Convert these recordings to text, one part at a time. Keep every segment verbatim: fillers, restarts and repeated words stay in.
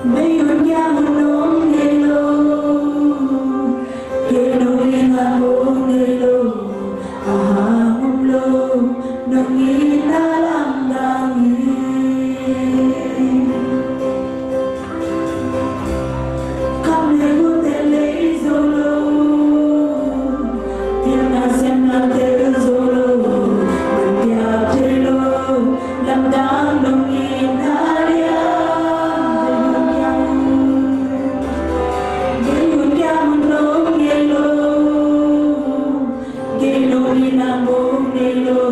Mei un kiang un nong nei lo, kei nong ina mong nei lo, a hang om lo, nong ina lamdang hi. Kam le bu te lei zo lo, pilna siamna te zo lo, man piak thei lo, lamdang nong ina liang. Kei nong ina mong nei lo,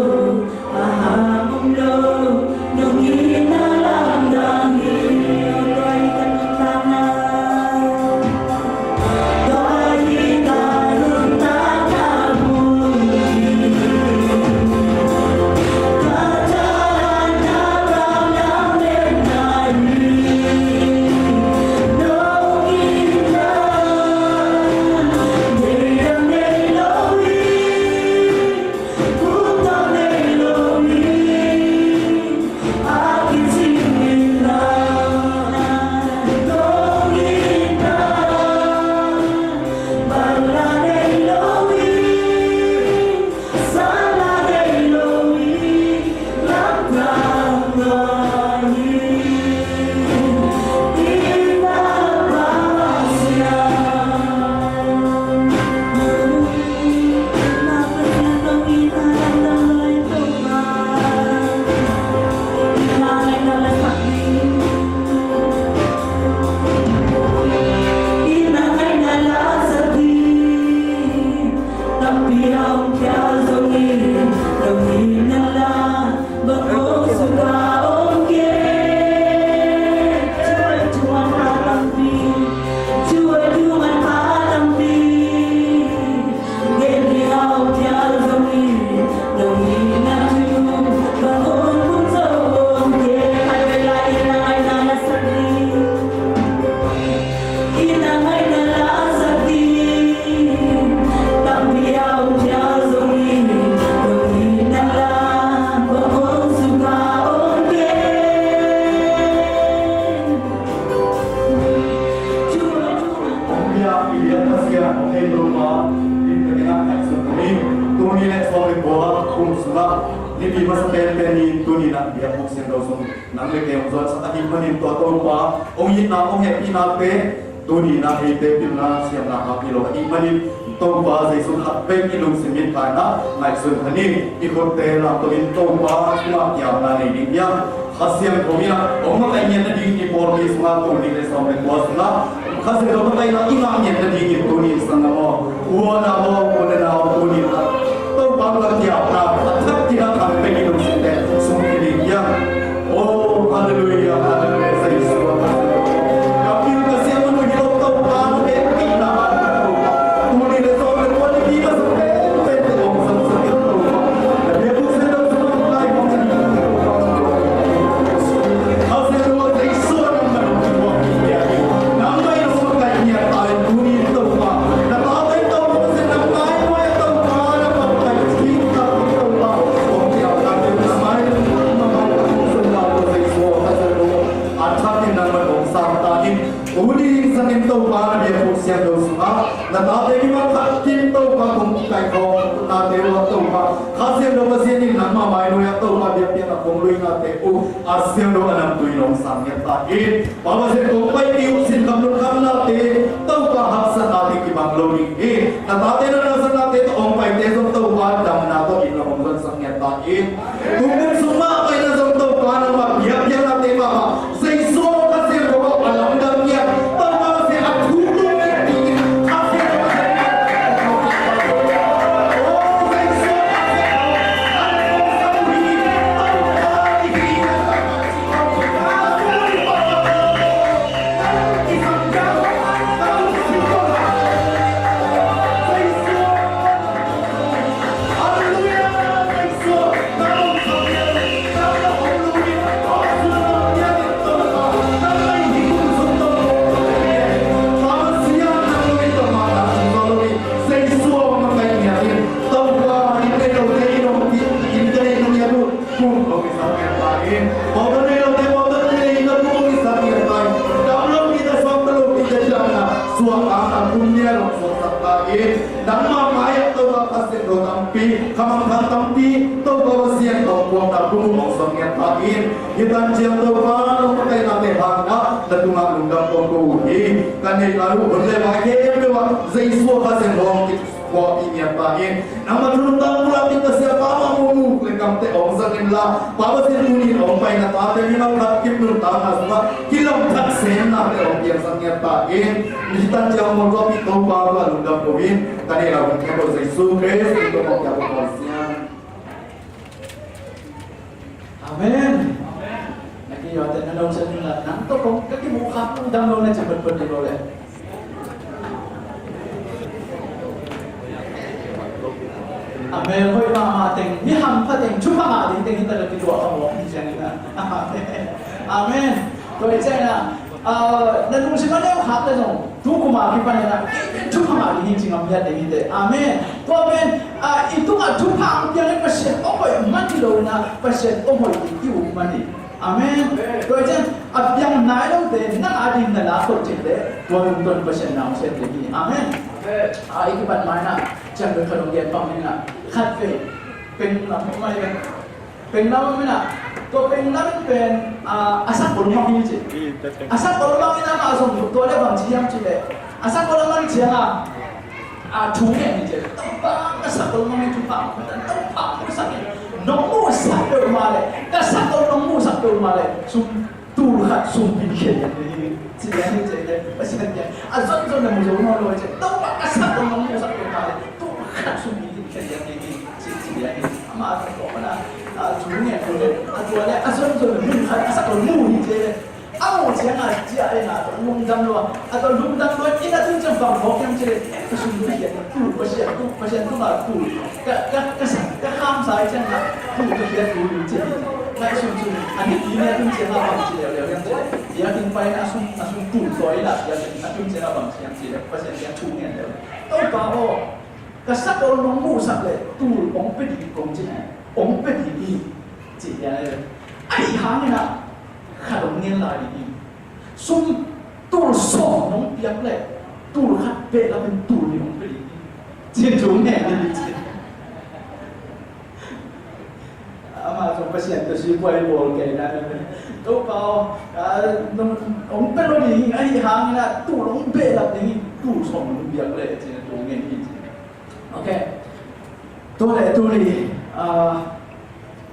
a hang om lo, nong ina lamdang hi. Tua hi ka nuntakna, tua hi ka nuntakna mun hi. Ka thahatna lamdang len na hi. Nong ina, nei dang nei lo hi. Hong biak i biak Pasian hong hei Topa, in ka tengah ngaihsun kha ning. Tuni le sawm le kua kum sungah nipi masa penpen in tuni na biakbuk Siangtho sung nang le kei hong zuansak ahih manin tua Topa hong itna hong hehpihnate tuni na eite pilna siamna hak hi lo ahih manin Topa Jesu khat vei i lungsim in kaina ngaihsun kha ning. I khutte lamto in Topa tungah kiamna nei ding hiam? Kha Siangtho in ah hong makaih ngiat nading i pawlpi sungah tuni le sawm le kua sungah Kha Siangtho makaihna i ngah ngiat nading in tuni in sanggam aw, u aw nau aw, u le nau tuni in ah Topa tungah kiamna a thak khin a khang pek i lungsimte sung khin ding hiam? Oh, halleluiah, halleluiah, Jesu, halleluiah. Ka pil ka siam manu hi lo Topa na hehpihna a tuni le sawm le kua nipi masa penpen te hong zangsak in Topa. Uni in sangin Topa na biakbuk Siangtho sungah na tate kimat khat kim Topa kong kikaih khawm nate uh ah Topa Kha Siangtho Pasian in nangmah mainuai ah Topa biakpiakna kong luinate uh a siangtho a namtui in hong sang ngiat ta in. Pa Pasian kong paipih uh sinkham lunkhamnate Topa haksatnate kibang lo ding hi. Na tate na haksatnate tawh hong paite zong Topa damna tawh in hong zon sang ngiat ta in. Tukum sung mah paina zong Topa nangmah biakpiaknate mahmah Jesu Kha Siangtho a lamdang ngiat Topa Pasian a thuk lum ngiat dingin Kha Siangtho Tan ciang Topa, nong makaihna te hangin na tungah lungdam kong ko uh hi. Ka neih lai uh hun le vai khempeuh ah Jesu a kha zen hong kikuak i ngiat ta in. Nangmah thu nuntakna bulah ding ka siapa mah mu mu le kamte hong zang inla, Pa Pasian tuni in hong paina tate mi malkhat kip nuntakna sungah kilamdang semnate hong piangsak ngiat ta in. Nitak ciang hong zuahpih Topa tungah lungdam ko in. Ka neih lai uh hun khempeuh Jesu Khrist min tawh hong kiang ko Pasian. Amen. Na ki yo te na lo sa ni la nang to kong ka ki mu khak dang lo na ci pet pet di lo le. Amen. Hoi mama teng ni ham pha teng chu mama ding teng hita ka ki tua ka mo ni ciang na. Amen. Amen. Tua i ciang na. Ah, na lungsim a neu khak le zong tu kuma kipan na kei pen thupha ngah ding hi ci ngam hiat ding hi te. Amen. Tua pen, ah, i tungah thupha ang piang in Pasian ong hoih man hi lo na Pasian ong hoih ding i up man hi. Amen. Tua i cian a piang nai lote nang a ding na la khol cih le tua lungton Pasian na ong sem ding hi. Amen. Ah, i kipat mai na ciang pen kha dong gen pang ni na khat ve peng lam mai pen Peng lam in ah, tua peng lam in pen, ah, a sak ol mang hi ci. A sak ol mang in amah zong tua le bang ci hiam ci le. A sak ol mang ciang a, ah, thu ngen hi ci. Topa ka sak ol mang hi, thupha, Topa ka sak hi. Nong musak peuhmah le, ka sak ol nong musak peuhmah le, sum tul khat sum pi khen hi ci. Ci hi ci le, Pasian kiang. A zon zon le mu zo nawn lo hi ci. Topa ka sak ol nong musak peuhmah le, tul khat sum pi khen hi ci. Ci, ci, a, ama a tua mana, a, thu ngen, thu ngen, a tua le, a zon zon mun khat, a sak tua mun hi ci le. A mu ciang a, ci a, e na, tua lungdam lua, a tua lungdam lua, i na tun ciang bang hawk hiam ci le, e, ka sum tu hiat, tu, Pasian, tu, Pasian, tu ma, tu. Ka, ka, ka sa, ka kham sa i ciang a, tu, ka hiat, tu, ci. Ngai sum sum, a ni, i na tun ciang a bang ci le, le, hiam ci le. Ia tin pai na sum, a sum tu, tua i la, ia tin, a tun ciang a bang ci hiam ci le, Pasian, ia thu ngen le. Topa aw. Ka sak ol nong musak le tul ong pia ding kong ci hi, ong pia ding hi, ci hi a le. Ahi hangin ah khat ong ngen lai ding hi. Sum tul sawm nong piak le tul khat behlap in tul nih ong pia ding hi, ci thu ngen ding hi ci. Amah zong Pasian tawh sipuai bawl kei na, Topa aw, ah, nong, ong pia lo ding hi, ahi hangin ah tul ong behlap ding hi, tul sawm ong piak le, ci na tul ngen hi ci. Ok. Tua le tuni, ah,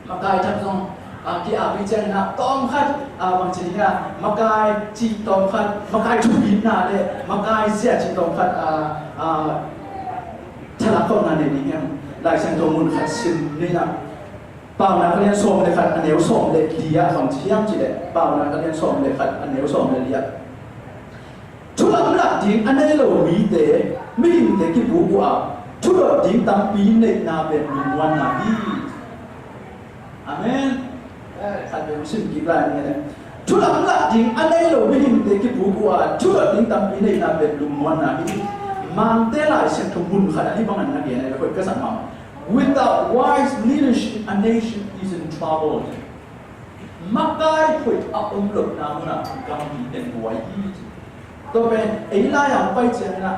makai thak zong, ah, ki-ap hi ciangin ah tawm khat, ah, bang ci ding ah, makai cih tawm khat, makai thupitna le makai zia cih tawm khat, ah, ah, thalak khawmna nei ding hiam? Lai Siangtho mun khat sim ni na. Paunak a lian sawm le khat a neu sawm le li ah bang ci hiam cih leh, Paunak a lian sawm le khat a neu sawm le li ah, thu lamlak ding a nei lo mite, mihingte kibuk uh a, thu dot ding tampi neihna pen lungmuanna hi. Amen. Khat vei hong sim kik lai ni leh. Thu lamlak ding a nei lo mihingte kibuk uh a, thu dot ding tampi neihna pen lungmuanna hi. Mangte Lai Siangtho mun khat ah hih bangin na gen a, hoih ka sak mahmah. Without wise leadership, a nation is in trouble. Makai hoih a om lohna munah gamgi teng buai hi. Tua pen ei lai-a hong pai ciangin ah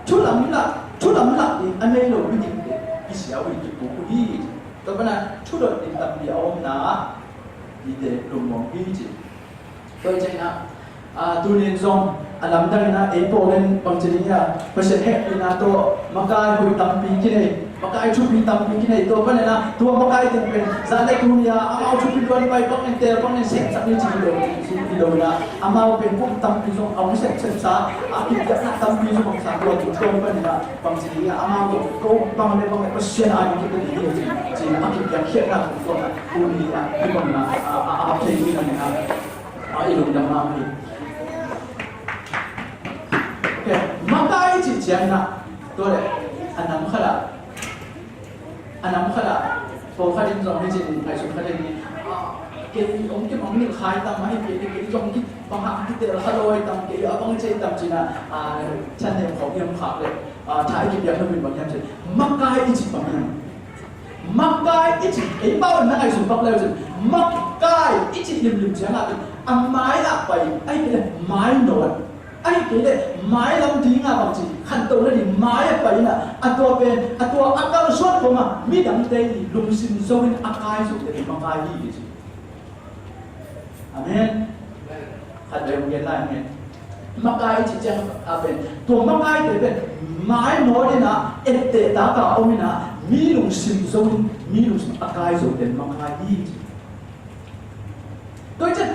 thu lamlak, thu lamlak ding a nei lo mihingte kisia uh hi, kipuk uh hi. Tua pen ah thu dot ding tampi a omna ah mite lungmuang hi ci. Tua ciangin ah, ah, tunin zong a lamdang in ah ei pawl in bang ci ding hiam, Pasian hehpihna tawh makai hoih tampi kinei, makai thupi tampi kinei, tua panin ah tua makai teng pen zan le tuni ah amau thupi luan pai bangin, tel bangin sepsak ni ci hi lo, ci hi lo in ah amau pen kum tampi zong a hong sepsepsa, a kipgiatna tampi zong hong sa, tua tua panin ah bang ci ding hiam, amau zong ko bang le bang le Pasian a ding kipia ding hi ci, ci in ah a kipgiatkhiatna tua tuni ah hih bangin ah a, a, a, a thei ding in ah a i lungdam mahmah hi. Ok, makai cih ciangin ah, tua leh a nam khat ah, a nam khat ah pawlkhat in zong hi ci in ngaihsun khat in, ah, kei hong kimang ning khai tam ahi, kei, kei zong kibang hang kitel kha lawi tam, kei a bang ci tam ci in ah, ah, than nem khawng hiam khak leh, ah, tha i kipiak lo in bang hiam ci, makai i cih bang hiam? Makai i cih, keimah na ngaihsut pak leu cin, makai i cih limlim ciangah a mai ah pai, ahih kei leh mai nawn, ahih kei leh mai lam dingah bang ci, khantohna ding mai ah pai inah, a tua pen, a tua a kalsuan kawmah midangte i lungsim zo in a kai zong te makai hi ci. Amen. Khat vei hong gen lai hi. Makai i cih ciang a pen, tua makaite pen mainawt in ah, etteh tak a om in ah, mi lungsim zo in, mi lungsim a kai zote makai hi ci. Tua hi ciang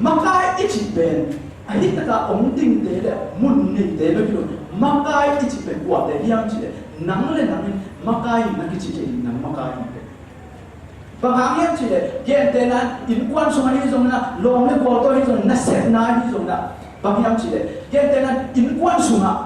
makai i cih pen a hih tak a hong dingte le mun neite bek hi lo. Makai i cih pen kuate hiam cih leh, nang le nang in makai in na kici thei, nang makai hi pen. Bang hang hiam cih leh, gentehna in innkuan sungah hi zongin ah, lawm le gual tawh hi zongin ah, nasepna hi zongin ah, bang hiam cih leh, gentehna in innkuan sungah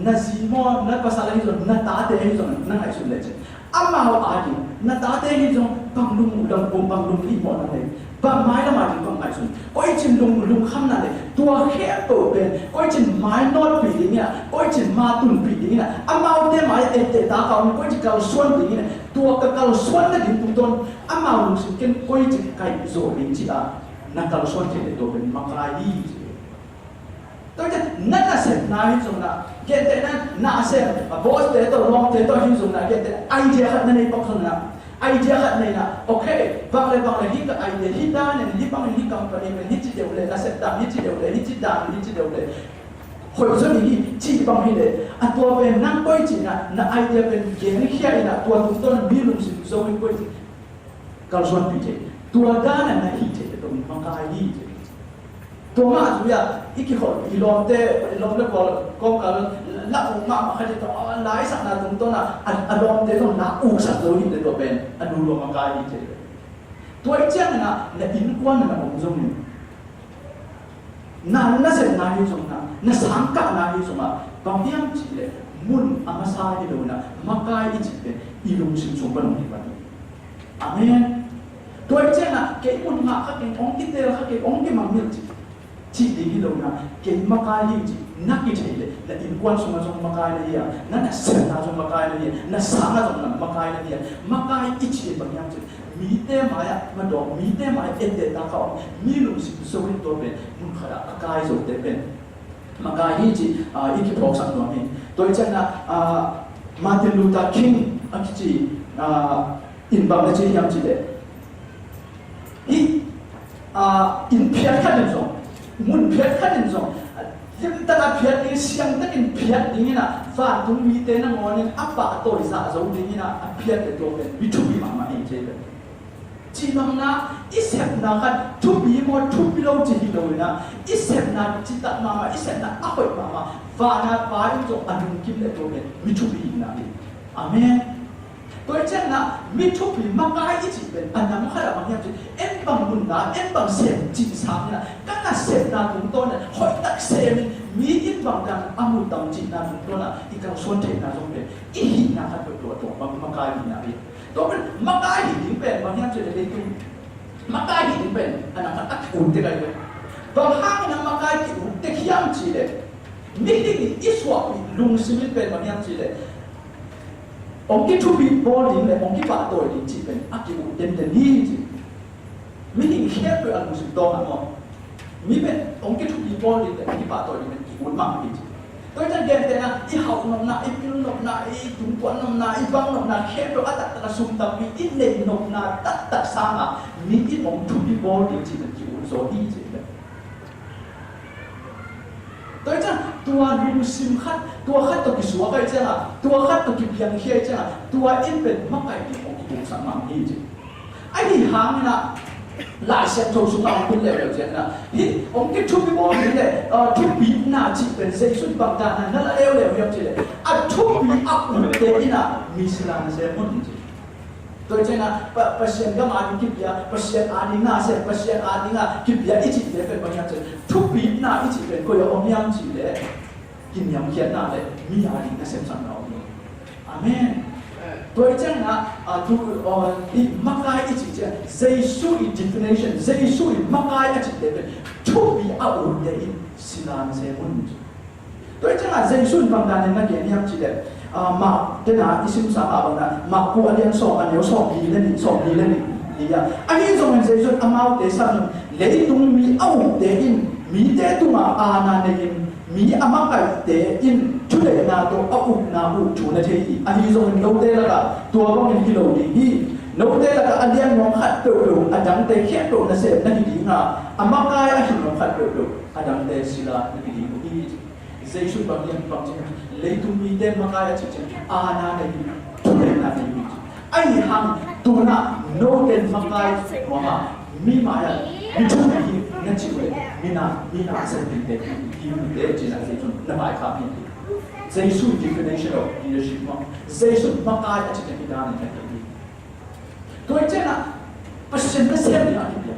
na zi maw, na pasal ahi zongin, na tate ahi zongin, na ngaihsun lecin, amau ading, na tate ahi zong bang lung, bang lung, bang lung hi maw na nei, bang mailam ading bang ngaihsun. Koici in lung, lungkhamna nei, tua khempeuh pen koici in mainawtpih ding in ah, koici in matunpih ding in ah, amaute mai etteh tak a om, koici kalsuan ding in ah, tua ka kalsuan nading tungtawn amau lungsim ken koici kaih zawh ding ci a, na kalsuan theih leh tua pen makai hi ci. Tua hi ciang na nasepna hi zongin ah, gentehna na sem, a boss te tawh, lawmte tawh hi zongin ah, gentehna idea khat na nei pak zongin ah, idea khat nei in ah, okay, bang le bang le hih ka idea, hih dan in, hih bangin, hih company pen hih ci deuh le, nasep dan hih ci deuh le, hih ci dan hih ci deuh le, hoih zaw ding hi cih bang hi leh, a tua pen nang koici in ah na idea pen genkhia in ah, tua tungtawn mi lungsim zo in koici kalsuanpih thei, tua dan a na hih theih leh tua makai hi ci. Tua mah zui-a i kiholh, i lawmte, i lawm le gual kawmkal la uk mahmah khat hi ta, a la i sakna tungtawn a, a, a lawmte zong la uksak zo hi leh tua pen a nu lua makai hi ci. Tua hi ciangin ah na innkuan na om zongin, na nasepna hi zongin ah, na sangkahna hi zongin ah, bang hiam cih leh mun a masa hi lo in ah, makai i cih pen i lungsim sung pan hong hi pan hi. Amen. Tua hi ciangin ah, kei mun ngah kha keng, hong kiteel kha keng, hong kimangngilh cih, cih ding hi lo in ah, kei makai hi cih na kithei leh, na innkuan sungah zong makai na hi a, na nasepna zong makai na hi a, na sangah zong na makai na hi a. Makai i cih bang hiam cih leh, mite mai-ah madawk, mite mai-ah etteh tak a om, mi lungsim zo in tua pen mun khat ah a kai zote pen makai hi cih, ah, i kiphawksak nuam hi. Tua hi ciangin ah, ah, Martin Luther King a kici, ah, in bang na ci hiam cih leh, hih, ah, inn phiat khat in zong, mun phiat khat in zong, limtak a phiat ding, siangtakin phiat ding in ah, vantung mite nangawn in a pahtawi zah zo ding in ah a phiat leh tua pen mi thupi mahmah hi ci pen. Cih bangin ah i sepna khat thupi maw, thupi lo cih hi lo in ah, i sepna citak mahmah, i sepna a hoih mahmah, van a Pa in zong a lungkim leh tua pen mi thupi hi na hi. Amen. Tua hi ciangin ah mi thupi, makai i cih pen a nam khat ah bang hiam cih leh, en bang nunna, en bang sem cih sangin ah, ka nasepna tungtawn in hoihtak semin mi in bang dan a mu tam cihna tungtawn ah i kalsuan theihna zong pen i hihna khat peuh tua, tua bang makai hi na hi. Tua pen makai hih ding pen bang hiam cih leh, leitung makai hih ding pen a nam khat a ki-ut tek ahi ve. Bang hangin a makai ki-ut tek hiam cih leh, mihing in i suahpih lungsim in pen bang hiam cih leh, hong kithupi bawl ding le hong kipahtawi ding cih pen a ki-ut tenten hi ci. Mihing khempeuh a lungsim tawng a maw, mi pen hong kithupi bawl ding le hong kipahtawi ding pen ki-ut mah hi ci. Tua hi ciang gentehna, i hauh nopna, i pil nopna, i tungkuan nopna, i bang nopna khempeuh a taktak a sum tampi i neih nopna taktak sangin mi in hong thupi bawl ding cih pen ki-ut zaw hi ci. Tua hi ciang tua lungsim khat, tua khat tawh kisuak ahih ciangin, tua khat tawh kipiangkhia ahih ciangin, tua in pen makai ding hong kipumsak mahmah hi ci. Ahi hangin ah, Lai Siangtho sungah hong pil leuleu ciangin ah, hih hong kithupi bawl ding le, ah, thupina cih pen Jesu in bang dan a na la leuleu hiam cih leh, a thupi a utte in ah mi sila na sem un ci. Tua hi ciangin ah, Pa-, Pasian gam ading kipia, Pasian ading na sem, Pasian ading a kipia i cihte pen bang hiam cih leh, thupina i cih pen koi ah om hiam cih leh, kiniamkhiatna le mi ading nasemsakna om hi. Amen. Tua hi ciangin ah, a, tu, a, i makai i cih ciang, Jesu i definition, Jesu i makai a cihte pen thupi a utte in sila na sem un. Tua hi ciangin Jesu in bang danin na gen hiam cih leh, ah, Mark tena i simsa mah bangin, Mark a lian sawm, a neu sawmli le nih, sawmli le nih, nih ah. Ahi zongin Jesu in amaute samin, leitung mi a ukte in mite tungah aana nei in, mi a makaihte in thuneihna tawh a ukna uh thu na thei hi. Ahi zongin note lakah tua bangin hi lo ding hi. Note lakah a lian nuam khat peuhpeuh a dangte khempeuh nasem na hi ding a, a makai a hi nuam khat peuhpeuh a dangte sila na hi ding uh hi. Jesu bang lian bang cin leitung mite makai a cih cin aana nei hi, thuneihna nei hi. Ahi hang tuna note makai nuam a mi mai-ah mi thupi hi na cih uh leh mina, mina a sem dingte hi, hi mite cih na Jesu na vaikhak hi. Jesu definition of leadership mah, Jesu makai a cih cin hi dan in na hi. Tua hi ciangin ah Pasian nasem ding a kipia.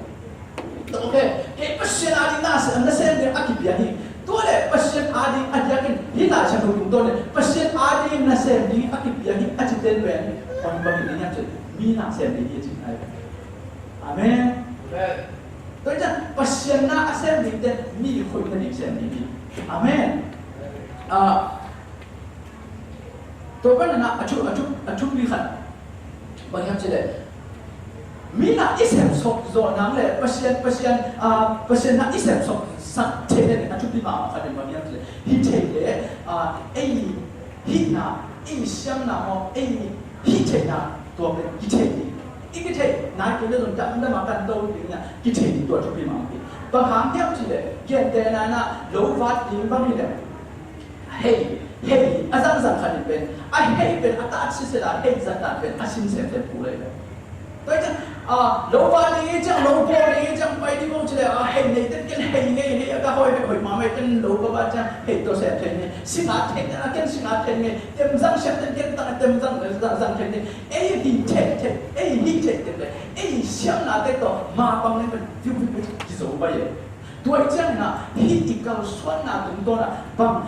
Okay, kei Pasian ading nasem, nasem ding a kipia hi. Tua leh Pasian ading a diakin hih Lai Siangtho tungtawn leh Pasian ading nasem ding a kipia hi a cite pen bang, bang hi ding hiam cih leh mi nasem ding hi a ci hi. Amen. Amen. Tua hi ciangin Pasian na a sem dingte mi khoih nading sem ding hi. Amen. Ah, tua panin ah a thu, a thu, a thupi khat bang hiam cih leh, mi na i sem sawk zawh nang leh Pasian, Pasian, ah, Pasian na i sem sawk sak theih nading a thupi mahmah khat in bang hiam cih leh, hi theih leh, ah, ei hihna, ei siamna maw, ei hih theihna tua pen kitheih ding. I kitheih nai kei leh zong damdam a kan to ding a kitheih ding tua thupi mahmah hi. Bang hang hiam cih leh, gentehna in ah lo vat ding bang hi leh, hei, hei a zangzang khat in pen, a hei pen a tat sisela hei zat dan pen a sin semsem kul lei lei. Tua hi ciang, ah, lo vat ding hi ciang, lo bawl ding hi ciang, pai ding bawl ci leh, ah, hei nei ten ken hei ngei, hei a ka hoi, hei hoi mahmah hi ten lo ka vat ciang hei tawh sem thei ngei, singat thei ten a ken singat thei ngei, tem zang siam ten ken tang tem zang, zang, zang thei ngei. Ei hih theih, theih, ei hih theih ten leh ei siamna te tawh ma pang leng pen viu viu viu kizo pai e. Tua hi ciangin ah hih i kalsuanna tungtawn ah bang,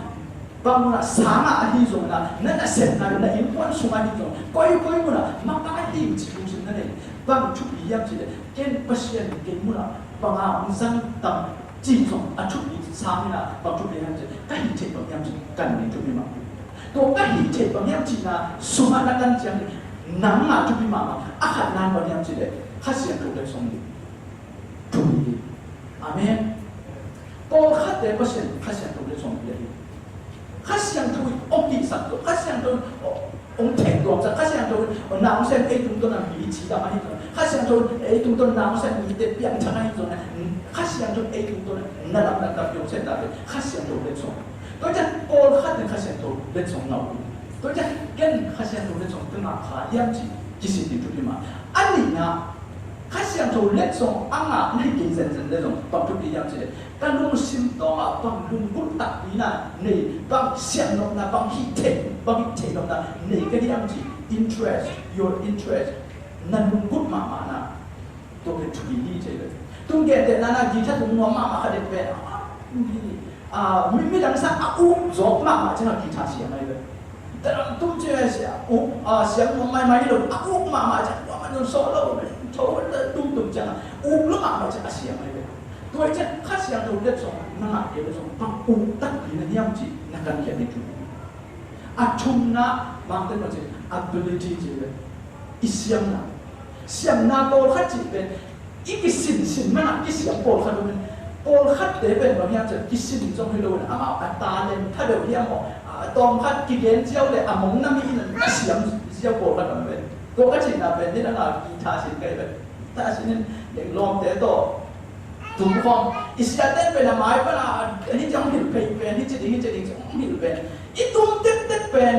bang mun ah sang ah ahi zongin ah, na nasepna, na innkuan sung ah ahi zong, koi koi mun ah makai hi cih lungsim na nei, bang thupi hiam cih leh, ken Pasian in kei mun ah bang a hong zang tam cih zong a thupi sangin ah bang thupi hiam cih leh, ka hih theih bang hiam cih leh kan nei thupi mah. Tua ka hih theih bang hiam cihna sungah na kan ciang nangmah thupi mahmah. A khatna in bang hiam cih leh Kha Siangtho letsong ding thupi hi. Amen. Pawlkhatte Pasian Kha Siangtho letsong pia hi. Kha Siangtho in hong hihsak tua, Kha Siangtho in hong thei tuamsak, Kha Siangtho in na hong sem, ei tungtawn a mi cidam ahi zong, Kha Siangtho in ei tungtawn na hong sem mite piangthak ahi zong, Kha Siangtho in ei tungtawn a na lam na gam hong sem ta pen Kha Siangtho letsong. Tua hi ciang pawlkhat in Kha Siangtho letsong ngah uh hi. Tua hi ciang ken Kha Siangtho letsong ka ngah kha hiam cih kisin ding thupi mah. A nihna, Kha Siangtho letsong a ngah na hi kei zenzen leh zong bang thupi hiam cih leh, ka lungsim tawngah bang lunggulh takpi na nei, bang siamnopna, bang hih theih, bang hih theih nopna nei ka hiam cih interest, your interest, na lunggulh mahmahna. Tua pen thupi hi ci ve. Tung gentehna in ah guitar tung nuam mahmah khat in pen, ah, mi, ah, mi, midang sang a uk zawk mahmah ciang a guitar siam ahi ve. Drum tum ciang a siam, uk, ah, siam nuam maimai hi lo, a uk mahmah ciang, ua man zong solo ve. Tho tum tum ciang a uk lo mahmah ciang a siam ahi ve. Tua hi ciang Kha Siangtho letsong na ngah kei leh zong bang uk takpi na hiam cih na kan khiat ding thupi. A thumna, bangte mah ci, ability ci ve. I siamna. Siamna pawlkhat cih pen i kisinsin man a kisiam pawlkhat om in, pawlkhatte pen bang hiam cih kisin zong hi lo in, amau a talent kha deuh hiam maw, a tawmkhat kigen ziau leh a mong na mi in na siam ziau pawlkhat om pen. Tua ka cihna pen nidang a guitar sin ka hi pen. Guitar sin in leng lawmte tawh tum khawm, i siate pen a mai pan a, hih ciang hong hilh phei pen, hih ci ding, hih ci ding ci hong hilh pen. I tum tektek pen,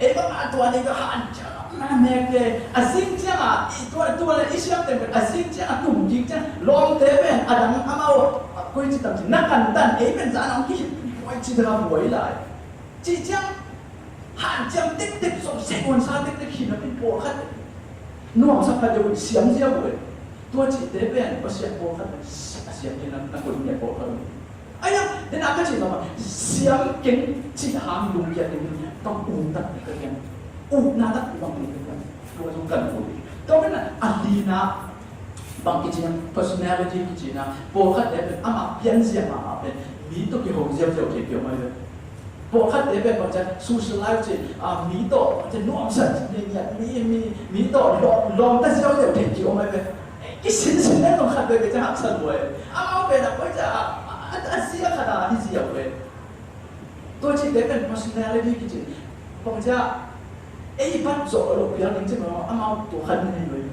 ei bang a tua ni ka hanciam a nek le, a zing ciang a, i tua, tua le i siam tek pen, a zing ciang a tum kik ciang, lawmte pen, a dang amau, a koi ci tam ci, na kan tan, ei pen zan hong kihilh, koi ci dang a buai lai. Cih ciang, hanciam tektek, sawm sek wan sa tektek, hi na pen pawlkhat. Nuamsa pha deuh siam ziau uh e. Tua cihte pen Pasian pawlkhat a siam hi na, na koih ngiat pawlkhat uh. Aia, dena ka cih mah, siam keng cih hang lungkiat ding, bang uk tak ka hiam. Ukna tak bang uk tak hiam. Tua zong kan uk. Tua pen a lina, bang kici na, personality kici na, pawlkhat te pen ama pianzia mahmah pen, mi tawh kiho ziauziau thei peuhmah hi ve. Pawlkhatte pen bang ciang social life ci, a, mi tawh bang ciang nuamsa ci, mi ngiat, mi, mi, mi tawh lawm, lawmta ziauziau thei ci om ai pen. Kisinsin leng zong khat veve ciang haksa lua e. Amau pen a koi ciang a, a, a zia khat a hi ziau e. Tua cihte pen personality kici. Bang ciang ei bat zawh lo piang ding ci mah amau tua khat hi ve.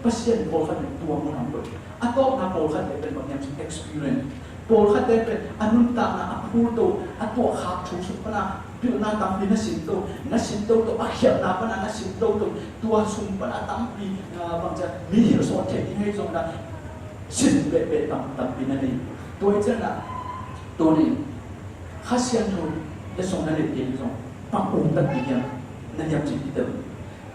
Pasian pawlkhat in tua mun ah pawh a tawpna pawlkhatte pen bang hiam cih experience. Pawlkhatte pen a nuntakna a phulto a tuahkhak thu sung pana pilna tampi na sinto, na sinto to a khialhna pana na sinto to, tua sung pana tampi, ah, bangcia mi hilhsawn thei ding hi zong na sin behbeh tam, tampi na nei. Tua hi ciangin ah tuni Kha Siangtho letsong na neih kei zong bang um takpi hiam na hiam cih i tel.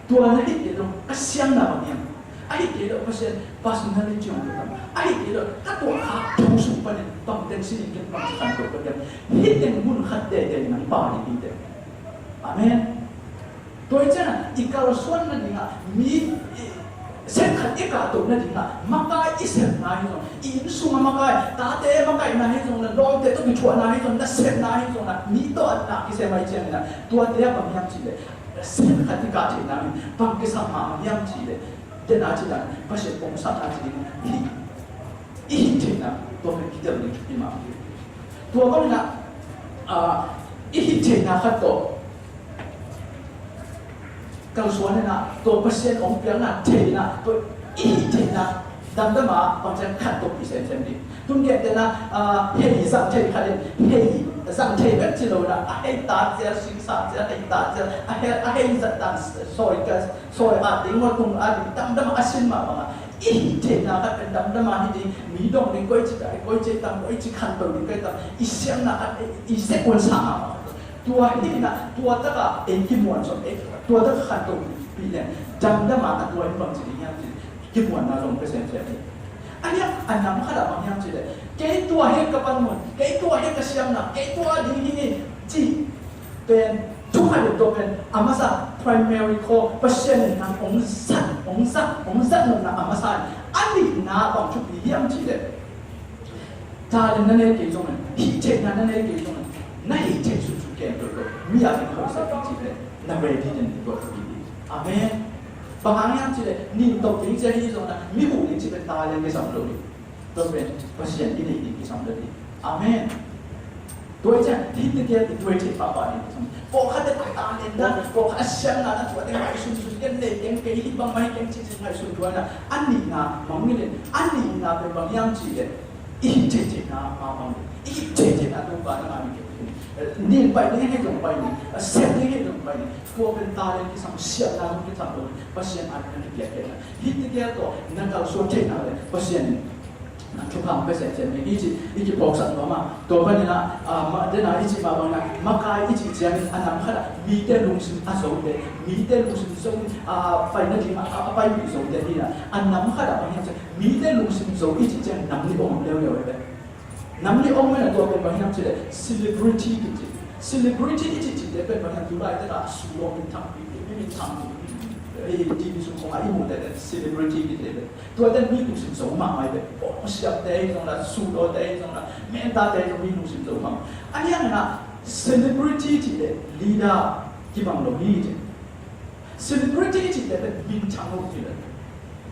Tua na hih kei zong ka siamna bang hiam? Ahih kei leh Pasian personality hong tua tam? Ahih kei leh ka tuahkhak thu sung panin bang teng si ding ken bang ci khanto ka hiam? Hih teng mun khat teitei nang pha ding hi teh. Amen. Tua hi ciangin i kalsuan nadingah mi i, sen khat i kahto nadingah makai i sepna hi zong, i inn sungah makai, tate makaihna hi zong, na lawmte tawh kithuahna hi zong, na sepna hi zong, na mi tawh a na kisem ahi ciangin ah tuate ah bang hiam cih leh sen khat i kah theihna in bang kisam mahmah hiam cih leh, den a cih dan Pasian pongsak a cih ding hi. I hih theihna tua pen kitel ding hi mah hi. Tua bangin ah, ah, i hih theihna khat tawh kalsuan in ah tua Pasian hong piakna theihna tua i hih theihna damdam a bangciang khat tawh i semsem ding. Tun gentehna, ah, hei zang thei khat in hei zang thei bek ci lo in ah a hei tat zel, singsa zel, hei tat zel, a hei, a hei zat dan sawi ka, sawi a ding, maw tung a ding damdam a sin mah bangah i hih theihna khat pen damdam a hi ding, mi dong ding, koici ka, koici tam, koici khanto ding ka hi tam, i siamna khat, i sekuan sa mah bangah. Tua hi in ah tua takah ei kimuan sawm, ei tua takah khanto pih leng damdam a, a tua in bang ci ding hiam cih kimuanna zong pia semsem hi. A hiang a nam khat ah bang hiam cih leh kei tua hi ka panmun, kei tua hi ka siamna, kei tua ding hi cih pen thu khat in tua pen a masa primary call, Pasian in nang hong zat, hong zat, hong zat nopna a masa in. A nihna bang thupi hiam cih leh talent na nei kei zongin, hih theihna na nei kei zongin, na hih theih sunsun kem toto mi a ding khawhsak ding cih pen na ready den ding tua thupi hi. Amen. Bang hang hiam cih leh nin tawh ding cia hi zongin, mi huh ding cih pen talent kisam lo hi. Tua pen Pasian i neih ding kisam lo hi. Amen. Tua hi ciang hih tete i tuai theih pahpah ding kisam. Pawlkhatte a talent na, pawlkhat a siamna na, tuate ngaihsun sun kei, nei keng, kei hih bangmah hi keng cih cih ngaihsun tuan a, a nihna mangngilh in, a nihna pen bang hiam cih leh i hih theih theihna mah bang, i hih theih theihna Topa nangmah mi kei. Nin pai ding hi zong pai ding, a sem ding hi zong pai ding. Tua pen talent kisam, siamna zong kisam lo, Pasian a ding na kipiak kei na. Hih tete tawh na kalsuan theihna leh Pasian in na thupha hong pia semsem hi ci i kiphawksak nuam a. Tua panin ah, ah, ma, den a i cih mah bangin ah makai i cih ciangin a nam khat ah mite lungsim a zote, mite lungsim zo in, ah, pai nading a, a, a paipih zote hi a. A nam khat ah bang hiam cih leh mite lungsim zo i cih ciang nam nih om leuleu hi ve. Nam nih om in a tua pen bang hiam cih leh celebrity kici. Celebrity i cih cihte pen bang hiam, tu laitak a sulawh minthang pi, mi minthang pi, eh, T V sung khawng a i muhte pen celebrity kici ve. Tuate mi lungsim zo mahmah hi ve. Bawlsiamte hi zong la, suhdawte hi zong la, mentate hi zong mi lungsim zo mahmah. A hiang na celebrity cih leh leader kibang lo hi ci. Celebrity cih leh pen minthang lo hi ve.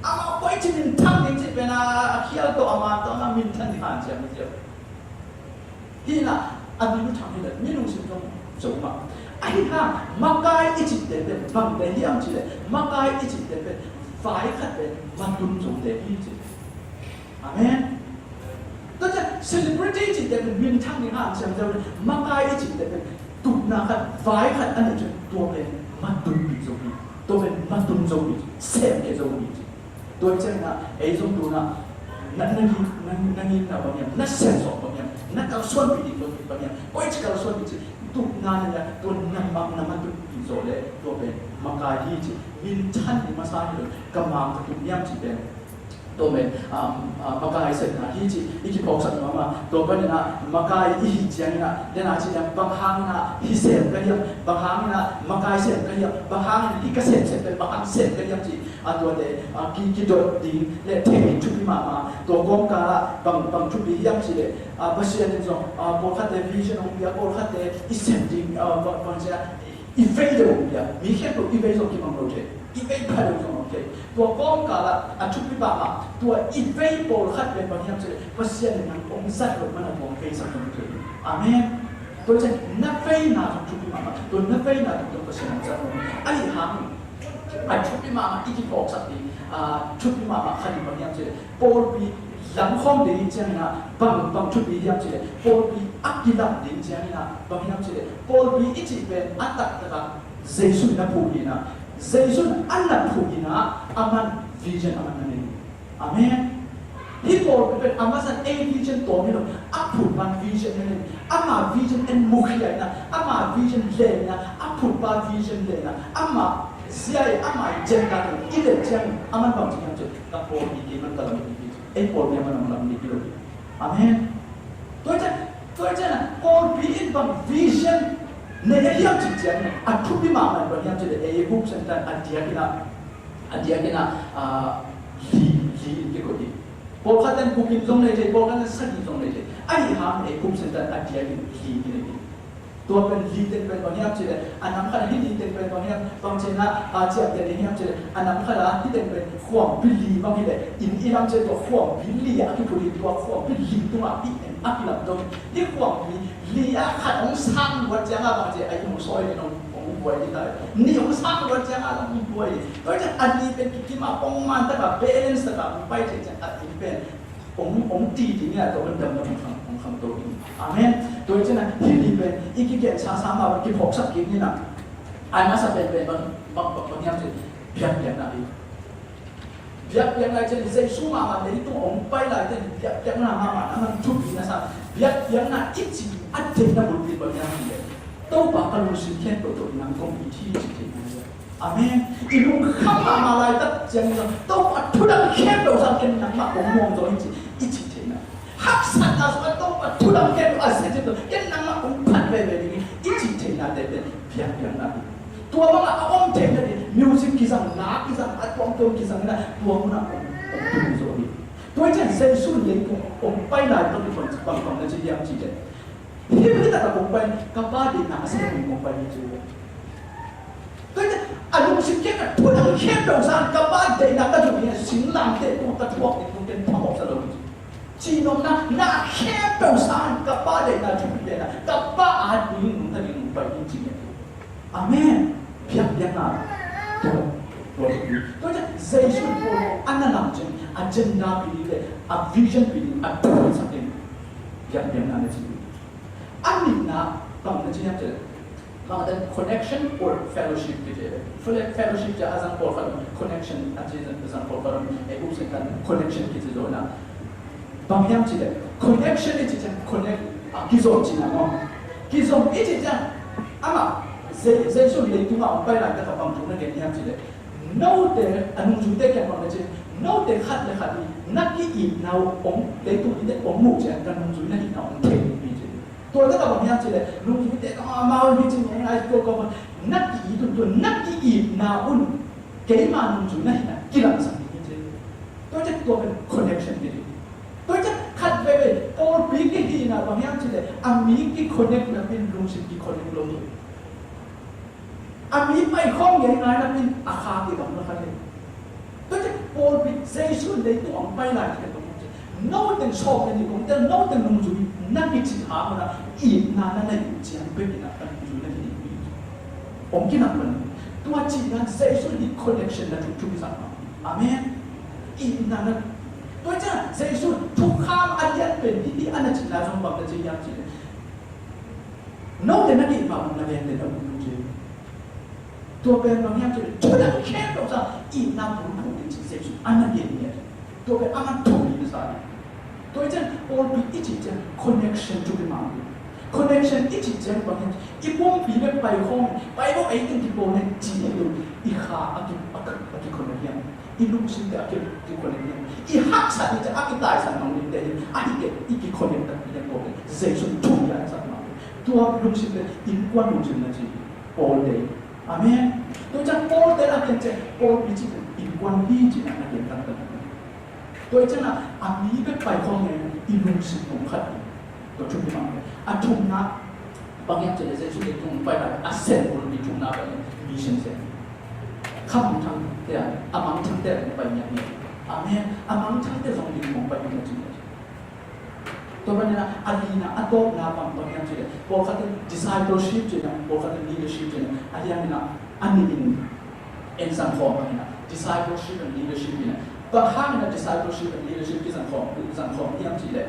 Amah koi ci minthang ding cih pen a, a khial tawh amah tawh amah minthang ding hanciam hi ci. Hi na, a mi minthang hi leh mi lungsim zong zo mah. Ahi hang makai i cihte pen bangte hiam cih leh, makai i cihte pen vai khat pen matun zote hi ci. Amen. Tua ciang celebrity i cihte pen minthang ding hanciam zo, makai i cihte pen tupna khat, vai khat a neih ciang tua pen matunpih zo hi. Tua pen matun zo hi, semkhia zo hi ci. Tua ciangin ah ei zong tu-in ah na, na ngim, na, na ngimna bang hiam, na sensawh bang hiam, na kalsuanpih ding bang hiam, koici kalsuanpih ci, tupna na neih a tua na ma, na matunpih zawh leh tua pen makai hi ci. Minthan ding masa hi lo, ka mang ka tup hiam ci pen tua pen, um, uh, makai sepna hi ci i kiphawksak nuam a. Tua panin ah makai i hih ciangin ah, den a ci hiam, bang hangin ah hih sem ka hiam, bang hangin ah makai sem ka hiam, bang hangin hih ka semsem pen bang hang sem ka hiam ci. A tuate, a, ki, kidot ding le thei ding thupi mahmah. Tua kawmkal ah bang, bang thupi hiam cih leh, a, Pasian in zong, a, pawlkhatte vision hong pia, pawlkhatte i sem ding, a, bang, bang ci a, i vei deuh hong pia. Mi khempeuh i vei zong kibang lo thei, i vei pha deuh zong om thei. Tua kawmkal ah a thupi mahmah, tua i vei pawlkhat pen bang hiam cih leh Pasian in nang hong zat loh man a tua hong veisak zong thei. Amen. Tua ciang na veina zong thupi mahmah, tua na veina zong Pasian hong zat lo. Ahi hang a thupi mahmah i kiphawksak ding, a, thupi mahmah khat in bang hiam cih leh, pawlpi lamkhawm ding ciangin ah bang, bang thupi hiam cih leh, pawlpi a kilam ding ciangin ah bang hiam cih leh, pawlpi i cih pen a taktak ah Jesu in a phuh hi-in ah, Jesu in a na phuh hi-in ah, aman vision aman na nei hi. Amen. Hih pawlpi pen a masa ei vision tawm hi lo, a phutpa vision hi lo. Ama vision en mukhia in ah, ama vision leh in ah, a phutpa vision leh in ah, ama zia-in, ama agenda tawh i let ciangin aman bang ci hiam cih leh, ka pawlpi kei man ka lam ding hi. Ei pawlpi aman a lam ding hi lo. Amen. Tua ciang, tua ciang ah pawlpi in bang vision nei a hiam cih ciangin a thupi mahmah in bang hiam cih leh, ei group center a diakin ah, a diakin ah, ah, li, li in kikoih hi. Pawlkhat in guk in zong nei thei, pawlkhat in sagih zong nei thei. Ahi hang ei group center a diakin li in nei hi. Tua pen li teng pen bang hiam cih leh, a nam khat ah hih li teng pen bang hiam, bang ci-in ah, a, ciamteh ding hiam cih leh, a nam khat ah hih teng pen khuampi li bang hi leh, inn i lam ciang tua khuampi li ah a kiphut hi, tua khuampi li tungah i inn a kilam dong. Hih khuampi li ah khat hong sang luat ciangin bang ci, a inn hong sawi in hong, hong buai ding ta. Nih hong sang luat ciangin hong buai ding. Tua ciang a li pen kikim a, pongman tak a, balance tak a hong pai thei ciang a inn pen hong, hong ti ding a, tua man damna hong khang, hong khangto ding. Amen. Tua ciang a hih li pen i kigen sasa mah bang kiphawksak kik ni in ah. A masa pen pen bang, bang, bang, bang hiam cih leh, biakpiakna hi. Biakpiakna i cih leh Jesu mahmah leitung hong pai lai teng biakpiakna mahmah na man thupi na sa. Biakpiakna i cih a deihna bulpi bang hiam cih leh, Topa ka lungsim khempeuh tawh nang kong it hi cih theihna hi. Amen. I lungkham mahmah laitak ciangin zong, Topa, thudang khempeuh sangin ken nangmah kong nuam zaw hi ci, i cih theihna. Haksatna sungah Topa, thudang khempeuh a sia ciang tawh ken nangmah kong phat veve ding hi, i cih theihna tete biakpiakna hi. Tua bangah a om theihna ding music kizang, na kizang, a tuamtuam kizang in ah tua munah om, om tung zaw hi. Tua hi ciang Jesu leitung hong pai lai tawh kibang, bang, bang na ci hiam cih leh, hih, hih takah kong pai, ka Pa deihna a sem ding kong pai hi ci. Tua hi ciang a lungsim kiang ah thudang khempeuh sangin ka Pa deihna ka zui ding a, singlamteh tungah ka thuak ding tungah ken phamawh sa lo hi ci. Cihnopna, na khempeuh sangin ka Pa deihna thupi pen ah, ka Pa a ding nungta ding kong pai ding ci hi. Amen. Biakpiakna. Tua, tua, tua ciang Jesu in Paul a na lam ciang agenda pi ding le, a vision pi ding, a thupi sak ding. Biakpiakna na ci. A nihna bang na ci hiam cih leh, bang a, connection or fellowship kici. Fellowship ci a zang pawlkhat, connection a ci zang pawlkhat, ei group sangin connection kici zo na. Bang hiam cih leh, connection i cih ciang connect, a, kizom cihna maw. Kizom i cih ciang, amah, Je-, Jesu leitungah hong pai laitak a bang thu na gen hiam cih leh, note, a nungzuite kiang bang na ci, note khat le khat in na ki-itna uh hong, leitung mite hong muh ciang ka nungzui na hihna uh hong thei ding hi ci. Tua takah bang hiam cih leh, nungzuite tawh amau hi ci, ngai tua ko, na ki-it un, tua na ki-itna un keima nungzui na hihna kilangsak ding hi ci. Tua ciang tua pen connection hi ding. Tua ciang khat veve pawlpi kihihna bang hiam cih leh, a mi ki-connect napi-in lungsim ki-connect lo hi. A mi paikhawm ngeingai napi-in a kha kibang na kha hi. Tua ciang pawlpi Jesu leitung hong pai lai khat bang hiam cih leh, note sawm le nih kong tel, note nungzui na kici hang un a, itna na neih uh ciang bek in a ka nungzui na hi ding hi. Hong kinang pan. Tua cihna Jesu in connection na thu, thupi sak mah. Amen. Itna na. Tua ciang Jesu thukham a lian pen hih, hih a na cihna zong bang na ci hiam cih leh, note na ki-it mah bangin na gente na um ding ci. Tua pen bang hiam cih leh, thudang khempeuh sangin itna bulphuh ding ci Jesu a na gen hi. Tua pen a man thupi na sa hi. Tua hi ciang pawlpi i cih ciang connection thupi mah hi. Connection i cih ciang bang hiam, i pumpi bek paikhawm, pai lo, ei teng kipawl hi cih hi lo, i kha a ki, a ki, a ki-connect hiam, i lungsimte a ki, ki-connect hiam, i haksat hi ciang a kitaisan mang dingte hi, a hi kei i ki-connect takpi hiam, pawlpi Jesu thu hiam sak mah hi. Tua lungsimte innkuan lungsim na ci hi, pawlte. Amen. Tua ciang pawlte a kiang ciang pawlpi cih innkuan hi ci-in a na gen taktak. Tua hi ciangin a mi bek paikhawm ngei, i lungsim hong khat hi. Tua thupi mah hi. A thumna, bang hiam cih leh Jesu leitung hong pai lai a sem bulpi thumna bang hiam, mission sem. Kha mangthangte a, a mangthangte a hong pai ngiat hi. Amen. A mangthangte zong ding hong pai ngiat hi. Tua panin a, a lina, a tawpna bang, bang hiam cih leh, pawlkhat in discipleship ci-in a, pawlkhat in leadership ci-in a, a lian in a, a nih in en zang khawm bang in a, Discipleship and leadership in a, bang hangin a discipleship and leadership kizang khawm, kizang khawm hiam cih leh,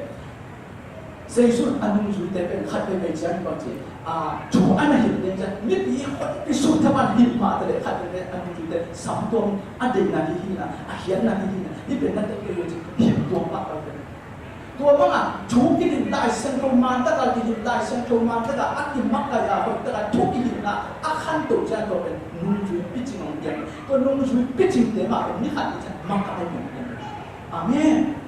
Jesu in a nungzuite pen khat veivei ciang bang ci, a, thu a na hilh ding ciang, mipi i honpi sut thaman hilh mah ta leh khat veivei a nungzuite samtuam a deihna hi hi na, a hiatna hi hi na, hi pen na tei kei ci hilh tuam pah pah pen. Tua bangah thu kihilh Lai Siangtho man taka kihilh, Lai Siangtho man taka a kimakaih a hoih taka thu kihilhna a khantoh ciang tua pen nungzui picing hong piang. Tua nungzui picingte mah pen ni khat ni ciang makai hong piang. Amen.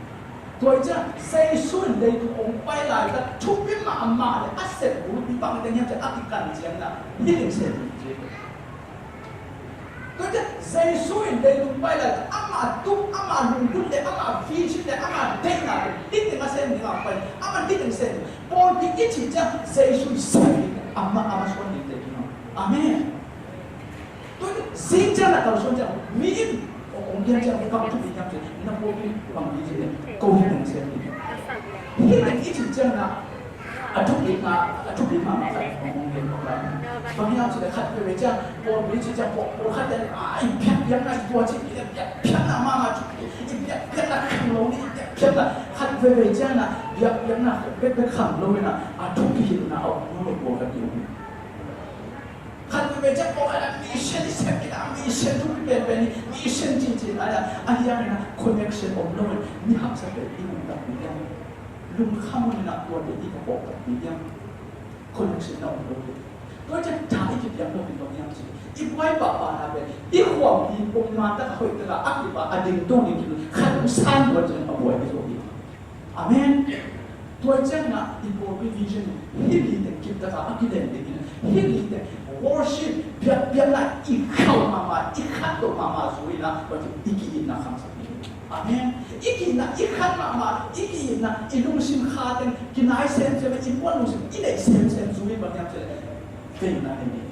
Tua hi ciang Jesu in leitung hong pai laitak thupi mahmah le a sep bulpi bang teng hiam ciang a kikan ciang na hih teng sem hi ci. Tua ciang Jesu in leitung pai lai, ama tung, ama lungdam le, ama vision le, ama deihna le, hih teng a sem ding a pai, ama hih teng sem. Pawlpi i cih ciang Jesu i sem ding, ama, ama suan ding te ding. Amen. Tua ciang zing ciang na kalsuan ciang, mi in, ong, ong kian ciang, bang thupi hiam ciang, na pawlpi bang vision le, ko hih teng sem ding. Hih teng i cih ciang na, a thupi ma, a thupi mahmah khat hong gen bang lai. Bang hiam cih leh khat veivei ciang, pawlpi cih ciang, pawl, pawlkhat in, a, i biakpiakna tua cih, i biakpiakna mahmah cih, i biakpiakna khang lo ni, i biakpiakna khat veivei ciang na, biakpiakna bekbek khang lo ni na, a thu kihilhna a om lo pawlkhat i om. Khat veivei ciang pawlkhat in mission i sep kik a, mission thupi penpen hi, mission cincin a, a hiang in a connection om lo in, mi haksa pen i nuntak mi hiang. Lungkham un in a tuate i ka pawlkhat mi hiang. Connection na om lo hi. Tua ciang tha i kipiang lo hi lo hiang ci. I buai pahpahna pen, i khuam hi pongman tak a hoih tak a, a kip a, a ding tung ding kip, khat hong san buat ciang a buai hi zo hi. Amen. Tua ciang na i pawlpi vision hih li teng kip taka a kilen ding in, hih li teng worship, biakpiakna i khauh mahmah, i khantoh mahmah zui in a, tua ciang i ki-itna khangsak ding. Amen. I ki-itna i khan mahmah, i ki-itna i lungsim kha teng kinai semsem, i muan lungsim i neih semsem zui in bang hiam cih leh, veina nei ding.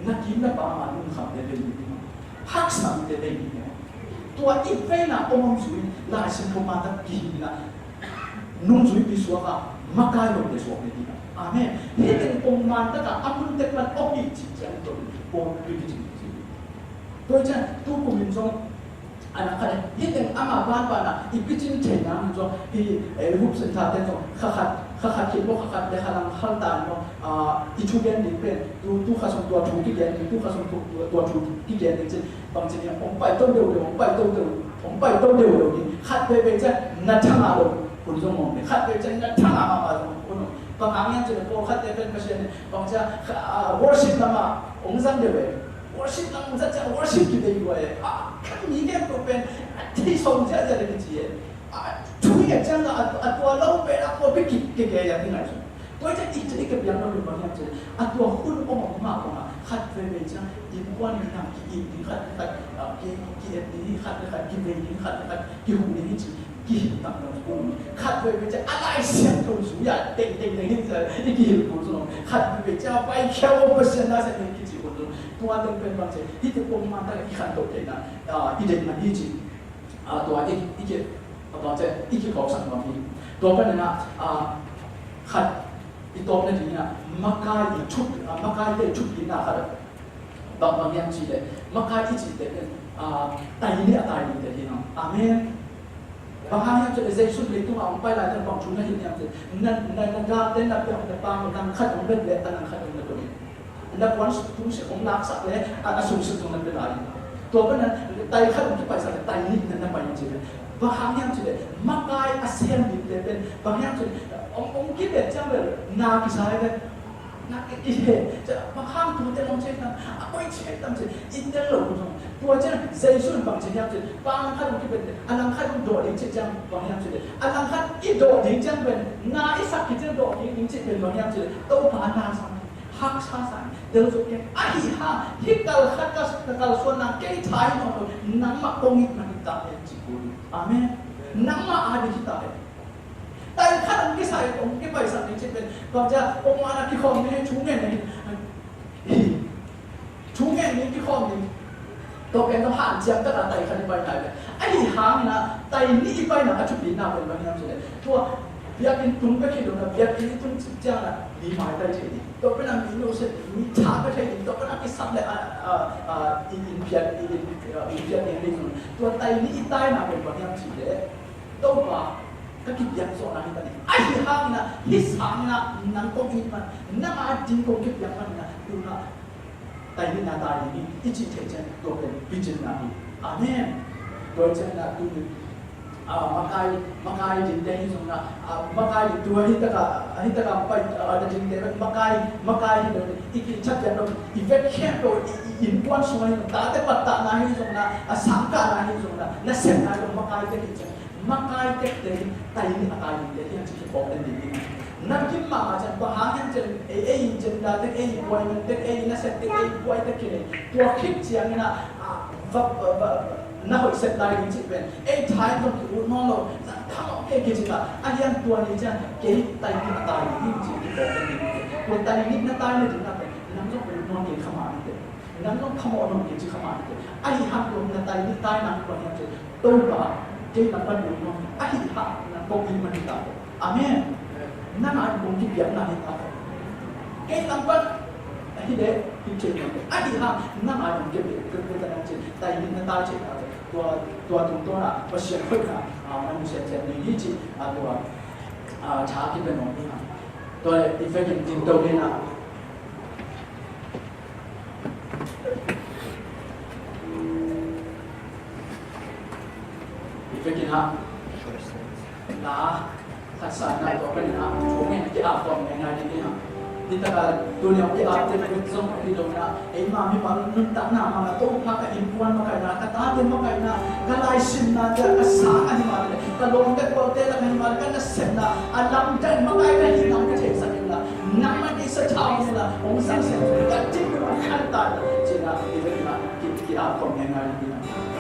Na ki na pa ma lungkhamte vei ding. Haksa mite vei ding. Tua i veina om om zui in, Lai Siangtho man tak kihilh in a, nungzuipi suak a, makai lote suak ding hi. Amen. Hih teng pongman tak a, a mun tek pan om hi cih ciang tawh, pawlpi kici hi. Tua ciang, tu kum in zong, a na khat, hih teng ama banban a, i picing theihna in zong, i, eh, Hope Centre te zong, kha khat, kha khat khit maw, kha khat le kha lang halta in maw, ah, i thugen ding pen, tu, tu kha sung tua thu kigen ding, tu kha sung tu, tua, tua thu kigen ding cin, bang cin in, hong pai to deuh deuh, hong pai to deuh, hong pai to deuh deuh ding, khat veivei ciang, na tha ngah lo, hun zong om, khat veivei ciang, na tha ngah mahmah zong hun om. Bang hang hiam cin, pawlkhat te pen Pasian in, bang ciang, ah, worship lam ah, hong zang deuh e. Worship lam hong zat ciang worship kibei lua e. A, khami khempeuh pen a thei sawm ziahziah le kici e. A, thu nget ciang a, a tua lo pen a tua pen ki, kikei a hi ngai sawm. Tua ciang i, i kipiak lo pen bang hiam cih leh a tua hun om om mah bang a khat veivei ciang innkuan minam ki-it ding khat le khat, a, ki, ki-et ding khat le khat, kivei ding khat le khat, kihuh ding hi ci. Kihilh tak lo, khat veivei ciang a Lai Siangtho zui a teng teng teng hi ci a, i kihilh kul zong, khat veivei ciang a paikhia aw Pasian na sem hi kici kul zong, tua teng pen bang ci, hih teng pongman tak i khantoh theihna, ah, i deihna hi ci, ah, tua i, i ki, ah, bang ci, i kiphawksak nuam hi. Tua panin ah, ah, khat, i tawpna dingin ah, makai i thup, ah, makaite thup dingin ah khat, Bang, bang hiam cih leh, makai i cihte pen, ah, tai nih a tai dingte hi hang. Amen. Bang hang hiam cih leh, Jesu leitungah hong pai lai-in bang thu na hilh hiam cih leh, na, na, na gakte na pia, na pang, na nang khat hong bet leh, a nang khat hong na tuam. Na puan sung sik hong laksak leh, a, a sung sik zong na pia lai. Tua pen na, tai khat hong kipaisak leh, tai nih na, na pai cih leh. Bang hang hiam cih leh, makai a sem dingte pen, bang hiam cih leh, hong, hong kibet ciang bel, na kisai leh, Na i he, bang hang tute hong ciah tam, a koi ciah tam ci, i tel lo zong. Tua ciang Jesu in bang ci hiam cih, pa a langkhat hong kibet, a langkhat hong dawh ding cih ciang bang hiam cih, a langkhat i dawh ding ciang pen, na i sak khit ciang dawh ding ding cih pen bang hiam cih, Topa na sang, haksa sang, tel zo kei, ahi hang, hih kalkhat ka, ka kalsuan nang kei tha hi nawn lo, nangmah kong itna hi ta hen ci kul. Amen. Nangmah a ding hi ta hen. Tai khat hong kisai, hong kipaisak ding cih pen, bang ci a, pongman a kikhawm ding hi, thu ngen ding hi. Thu ngen ding kikhawm ding. Tua pen tua hanciam tak a tai khat i paina pen. Ahi hangin a, tai nih i paina a thupina pen bang hiam cih leh. Tua, Biakinn tung ka khit lo na, biakinn i tung cik ciang na, mi maitai thei ding. Tua pen a mi nusia ding, mi tha ka thei ding, tua pen a kisap le a, a, a, in, in phiat, in, in, a, in phiat ding ding. Tua tai nih i taina pen bang hiam cih leh, Topa, ka kipiak zawhna hi ta ding. Ahi hangin a, hih sangin a, nang kong it man, nang a ding kong kipiak man in a, tu in a, tai nih na tai ding hi, i cih theih ciang tua pen picinna hi. Amen. Tua ciang na tu ni, ah, makai, makai dingte hi zong na, ah, makai ding tua hi taka, hi taka pai, ah, na dingte pen makai, makai hi lo, i kithak piak lo, i vek khempeuh, i, i innkuan sung hi lo, tate pattahna hi zong na, a sangkahna hi zong na, nasepna hi zong makai te hi ciang. Makai tektek in tai nih a tai dingte hi hang ci kiphawk den ding hi. Na kim mahmah ciang bang hang hiam cih leh ei, ei in ciang tate, ei buai man tek, ei nasep tek, ei buai tek kinei. Tua khit ciangin a, a, va, va, va, na hoih sep lai ding cih pen ei tha in zong ki-ut nawn lo, na tha lo kei kici ta. A hiang tua ni ciang kei tai nih a tai ding hi ci kiphawk den ding hi. Tua tai nih na tai na ding a pen nang zong ut nawn kei kha mah ni te. Nang zong khamawh nawn kei ci kha mah ni te. Ahi hang tua na tai nih tai nang tua hiam cih leh Topa, kei lam pan ut nawn, ahi hang nang kong it man hi ta. Amen. Nang a kong kipiakna hi ta. Kei lam pan hi leh hi kei nawn, ahi hang nang a kong kipiak, kipiak ta nang cih tai nih na tai cih ta. Tua, tua tungtawn a Pasian hoihna, a, na mu semsem ding hi cih, a, tua, a, tha kipia nuam hi hang. Tua leh i vekin dingto ni na. I vekin ah, na, taksa na tua pen ah, thu ngen ki-ap khawm ngaingai ding hi hang. Hi taka tuni hong ki-ap te pen zong hi lo na, eima mimal nuntakna mah a Topa ka innkuan makaihna, ka tate makaihna, ka laisimna te, ka sang ahi mah leh, ka lawmte gualte lak ahi mah leh, ka nasepna a lamdang makaihna hi nang ka theisak in la, nangmah kei sa thau in la, hong zang sem ka ting ka khan ta, ci na, hi lo na, ki, ki-ap khawm ngaingai ding hi hang.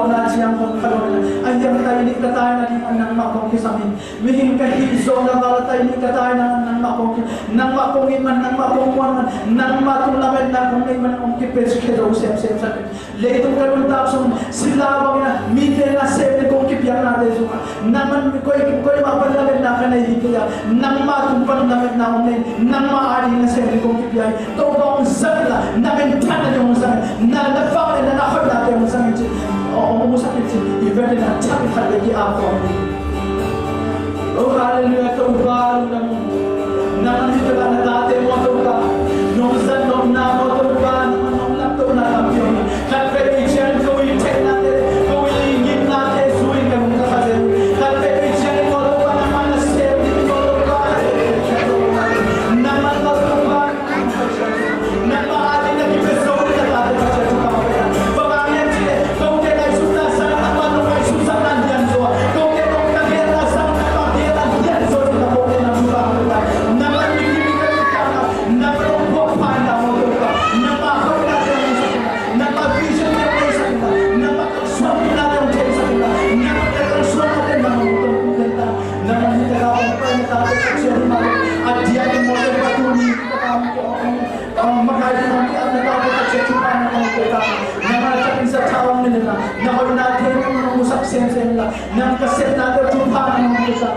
Na ciang kong kha lo na, a hiang tai nih ka taina ding a nangmah kong kisam hi. Mihing ka hih zawh na val a tai nih ka taina nangmah kong ki, nangmah kong it man, nangmah kong muan man, nangmah tung lametna kong neih man kong kipiakhia zo semsem sak hi. Leitung ka nuntak sung sila bangin a mite na sem ding kong kipiaknate sungah nangman koi, koi mah pan lametna ka nei hi kei a, nangmah tung pan lametna kong nei, nangmah ading na sem ding kong kipia hi. Topa hong zang inla, na minthanna ding hong zang in, na, na vangliatna, na hoihnate hong zang in ci. Hong, hong musak in ci. I vet in a thak khat le ki-ap khawm hi. Oh, halleluiah, Topa lungdam. Nang hih takah na tate maw Topa, nong zat nopna maw Topa, nang nong lamtohna tampi om hi. Khat peuh i ciangin ko i theihnate, ko i ngimnate zui in ka hong ka kha zel. Khat peuh i ciangin maw Topa, nangmah na sem ding maw Topa, nangmah maw Topa, nangmah ading na kipia zo ding na tate Pasian thupha pia. Bang hang hiam cih leh kote ngaihsutna sangin amah nong ngaihsutsakna lian zaw a, kote nong na lianna sangin amah lianna lian zaw ding na kote na thupha pia. Nangmah mi kim i ka thupha na, nangmah nong buak pha in la maw Topa, nangmah hoihnate hong musak in la, nangmah vision te hong musak in la, nangmah kalsuanpihna te hong theisak in la, nangmah kalsuanna te nangmah hong tongkul in la, nangmah hih takah hong pai na tate Pasian hi mah leh, a diakin maw Topa tuni hih takah hong, hong, hong makai ding hong ki-ap na tate Pasian thupha nangmah hong pia ta, nangmah na thapinsa tha hong ne in la, na hoihna thei nangmah hong musak semsem in la, nang ka sepnate thupha nangmah hong pia ta,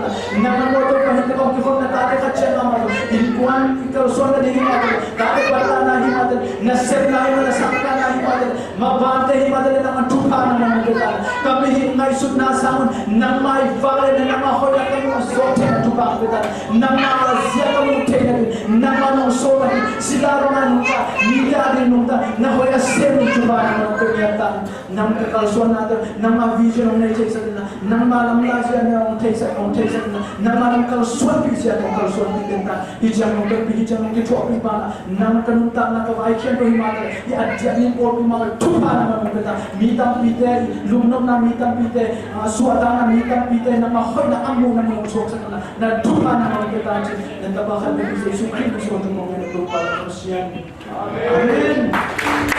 nangmah maw Topa hih takah hong kikhopna tate khat ciat mah maw, innkuan i kalsuan nading hi mah leh, tate pattahna hi mah leh, na sepna hi mah leh, na sangkahna hi mah leh, mabante hi mah leh nangmah thupha nangmah hong pia ta. Ka mihing ngaihsutna sangun nangmah i vangliatna, nangmah hoihna ka mu zawh theihna thupha hong pia ta. Nangmah a zia ka mu theihna ding, nangmah nong sawm a ding, sila bangin nungta, mite ading nungta, na hoih a sem ding thupha nangmah hong pia ta. Nang ka kalsuannate, nangmah vision hong nei theisak in la, nangmah lamlahzia hong theisak, hong theisak in la, nangmah nong kalsuanpih zia hong kalsuanpih den ta. Hih ciang nong tonpih, hih ciang nong kithuahpih pa na, nang ka nuntakna ka vai khian tua hi mah leh, hih a diakin pawlpi mah leh thupha nangmah hong pia ta. Mi tampite i lungnopna, mi tampite, ah, suahtakna, mi tampite nangmah hoihna a muhna nong suaksak in la, na thupha nangmah hong pia ta ci. Na tapa khat na pi Jesu Khrist min suang tung mawng in a Topa Pasian. Amen.